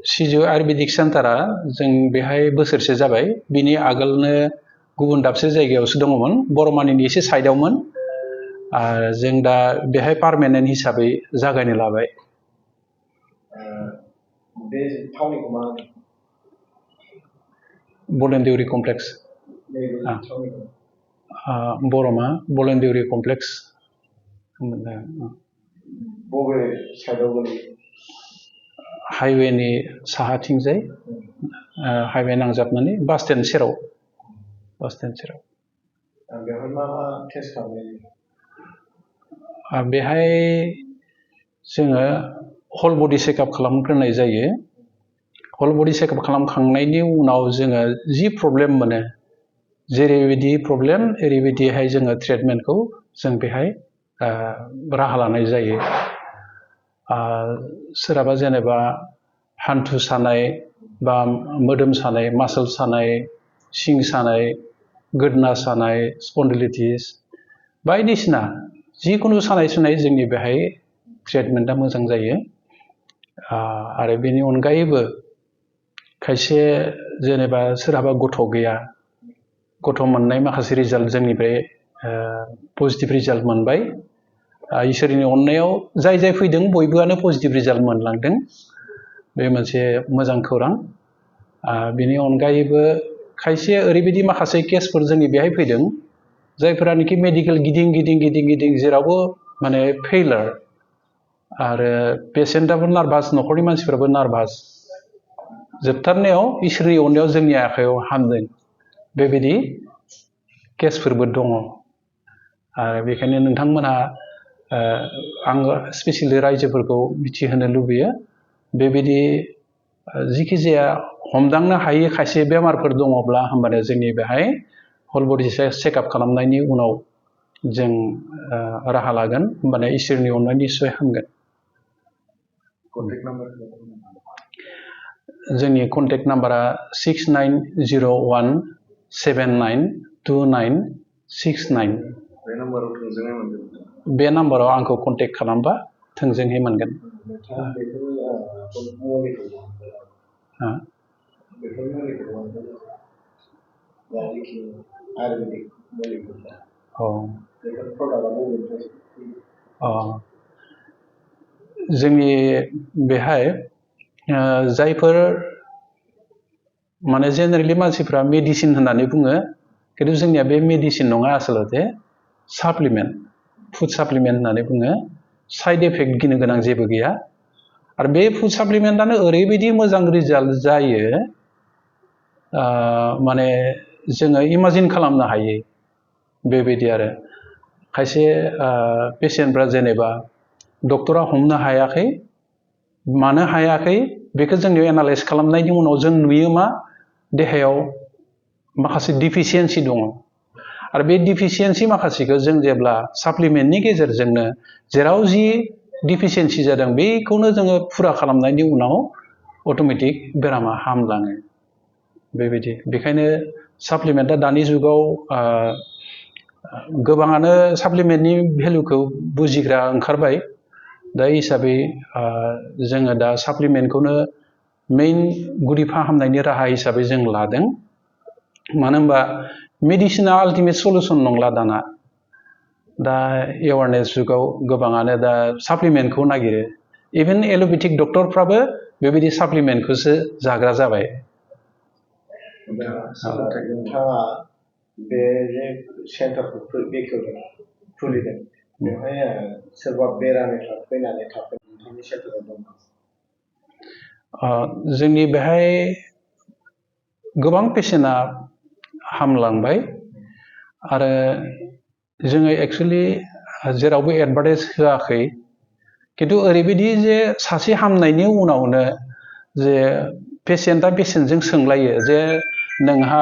सिजु आयुर्वेदिक सेन्टारा जों बेहाय बोसोरसे जाबाय बिनि आगोलनो गुबुन दाबसे जायगायावसो दङमोन बरमानिनि एसे साइडआवमोन जों दा बेहाय पार्मानेन्ट हिसाबै जागायनो लाबाय बे थावनिखौ मा बलेनदेउरि कमप्लेक्स बरमा बलेनदेउरि कमप्लेक्स बबे साइडआव गोलैयो हाइवेनि साहाथिंजाय हाइवे नांजाबनानै बास स्टेन्ड सेराव बेवहाय मा मा टेस्ट खालामनाय बेहाय जोङो हल बडि चेकआप खालामग्रोनाय जायो हल बडि चेकआप खालामखांनायनि उनाव जोङो जि प्रब्लेम मोनो जेरैबायदि प्रब्लेम ओरैबायदिहाय जोङो ट्रिटमेन्टखौ जों बेहाय राहा लानाय जायो सोरहाबा जेनेबा हान्थु सानाय बा मोदोम सानाय मासल सानाय सिं सानाय गोदना सानाय स्पन्डिलाइटिस बायदिसिना जिखुनु सानाय सुनाय जोंनि बेहाय ट्रिटमेन्टआ मोजां जायो आरो बेनि अनगायैबो खायसे जेनेबा सोरहाबा गथ' गैया गथ' मोननाय माखासे रिजाल्ट जोंनिफ्राय पजिटिभ रिजाल्ट मोनबाय इसोरनि अननायाव जाय जाय फैदों बयबोआनो पजिटिभ रिजाल्ट मोनलांदों बे मोनसे मोजां खौरां बेनि अनगायैबो खायसे ओरैबायदि माखासे केसफोर जोंनि बेहाय फैदों जायफोरानोखि मेडिकेल गिदिं जेरावबो माने फेइलार आरो पेसेन्टआबो नार्भास न'खरनि मानसिफ्राबो नार्भास जोबथारनायाव इसोरनि अननायाव जोंनि आखायाव हामदों बेबायदि केसफोरबो दङ आरो बेखायनो नोंथांमोनहा आङो स्पेसियेलि रायजोफोरखौ मिथिहोनो लुबैयो बेबायदि जिखि जाया हमदांनो हायै खायसे बेमारफोर दङब्ला होमबानो जोंनि बेहाय हल बडि चेकआप खालामनायनि उनाव जों राहा लागोन होमबानो इसोरनि अननायाव निस्सय हामगोन जोंनि कन्टेक्ट नाम्बारा 6901792969 बे नाम्बाराव आंखौ कन्टेक्ट खालामबा थोंजोङै मोनगोन जोंनि बेहाय जायफोर माने जेनेरेलि मानसिफ्रा मेडिसिन होननानै बुङो खिन्थु जोंनिया बे मेडिसिन नङा आसलते साप्लिमेन्ट फुड साप्लिमेन्ट होननानै बुङो साइड इफेक्ट गिनो गोनां जेबो गैया आरो बे फुड साप्लिमेन्टआनो ओरैबायदि मोजां रिजाल्ट जायो माने जोङो इमाजिन खालामनो हायै बेबायदि आरो खायसे पेसेन्टफ्रा जेनेबा डक्टरा हमनो हायाखै मानो हायाखै बेखौ जोंनियाव एनालाइज खालामनायनि उनाव जों नुयो मा देहायाव माखासे डिफिसियेन्सि दङ आरो बे डिफिसियेन्सि माखासेखौ जों जेब्ला साप्लिमेन्टनि गेजेरजोंनो जेराव जि डिफिसियेन्सि जादों बेखौनो जोङो फुरा खालामनायनि उनाव अट'मेटिक बेरामा हामलाङो बेबायदि बेखायनो साप्लिमेन्टआ दानि जुगाव गोबाङानो साप्लिमेन्टनि भेलुखौ बुजिग्रा ओंखारबाय दा हिसाबै जोङो दा साप्लिमेन्टखौनो मेइन गुदि फाहामनायनि राहा हिसाबै जों लादों मानो होनबा मेडिसिना आल्टिमेट सलुसन नंला दाना दा एवारनेस जुगाव गोबाङानो दा साप्लिमेन्टखौ नागिरो इभेन एल'पेथिक डक्टरफ्राबो बेबायदि साप्लिमेन्टखौसो जाग्रा जाबाय नोंथाङा बे जे सेन्टारखौ बेखेवदों खुलिदों बेवहाय सोरबा बेरामिफ्रा फैनानै थाफैनो नोंथांनि सेन्टाराव दं जोंनि बेहाय गोबां पेसेन्टआ हामलांबाय आरो जोङो एक्सुवेलि जेरावबो एडभार्टाइज होआखै खिन्थु ओरैबायदि जे सासे हामनायनि उनावनो जे पेसेन्टआ पेसेन्टजों सोंलायो जे नोंहा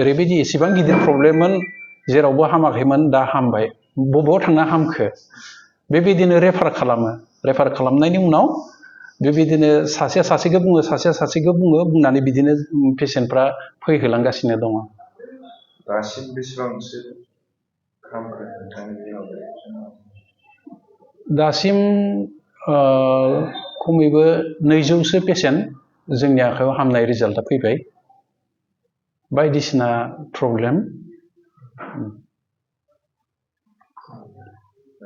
ओरैबायदि एसेबां गिदिर प्रब्लेममोन जेरावबो हामाखैमोन दा हामबाय बबेयाव थांना हामखो बेबायदिनो रेफार खालामो रेफार खालामनायनि उनाव बेबायदिनो सासेया सासेखौ बुङो सासेया सासेखौ बुङो बुंनानै बिदिनो पेसेन्टफ्रा फैहोलांगासिनो दङ दासिम बेसेबांसो हामखो नोंथांनि दिनाव दासिम खमैबो 200सो पेसेन्ट जोंनि आखायाव हामनाय रिजाल्टआ फैबाय बायदिसिना प्रब्लेम